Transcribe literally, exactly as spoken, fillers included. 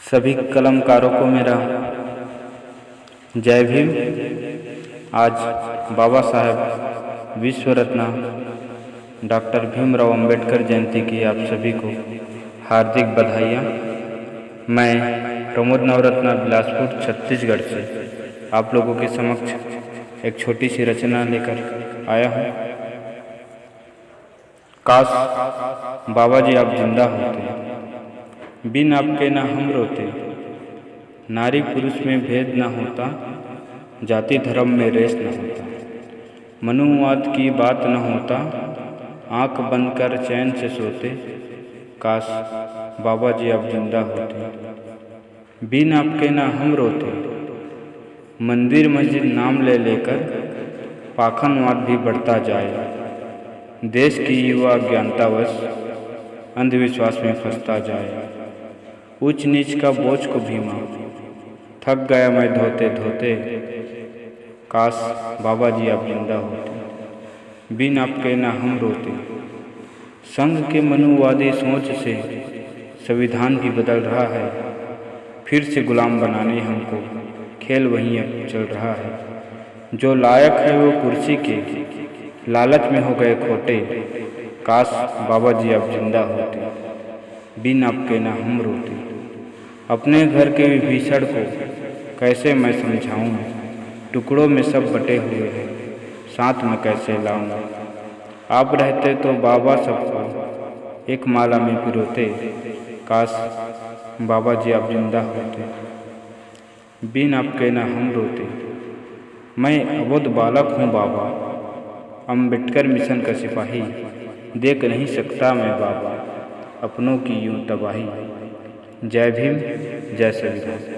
सभी कलमकारों को मेरा जय भीम। आज बाबा साहेब विश्व रत्न डॉक्टर भीमराव अंबेडकर जयंती की आप सभी को हार्दिक बधाइयाँ। मैं प्रमोद नवरत्ना बिलासपुर छत्तीसगढ़ से आप लोगों के समक्ष एक छोटी सी रचना लेकर आया हूँ। काश बाबा जी आप जिंदा होते, बिन आपके ना हम रोते। नारी पुरुष में भेद न होता, जाति धर्म में रेस न होता, मनुवाद की बात न होता, आंख बंद कर चैन से सोते। काश बाबा जी आप जिंदा होते, बिन आपके ना हम रोते। मंदिर मस्जिद नाम ले लेकर पाखंडवाद भी बढ़ता जाए। देश की युवा अज्ञानतावश अंधविश्वास में फंसता जाए। ऊंच नीच का बोझ को भीमा, थक गया मैं धोते धोते। काश बाबा जी आप जिंदा होते, बिन आपके ना हम रोते। संघ के मनुवादी सोच से संविधान भी बदल रहा है। फिर से गुलाम बनाने हमको खेल वहीं अब चल रहा है। जो लायक है वो कुर्सी के, लालच में हो गए खोटे। काश बाबा जी आप जिंदा होते, बिन आपके ना हम रोते। अपने घर के विभीषण को कैसे मैं समझाऊं, टुकड़ों में सब बटे हुए हैं, साथ में कैसे लाऊं। आप रहते तो बाबा सबको एक माला में पिरोते। काश बाबा जी आप जिंदा होते, बिन आपके ना हम रोते। मैं अबोध बालक हूँ बाबा, अंबेडकर मिशन का सिपाही, देख नहीं सकता मैं बाबा अपनों की यूं तबाही। जय भीम, जय संविधान।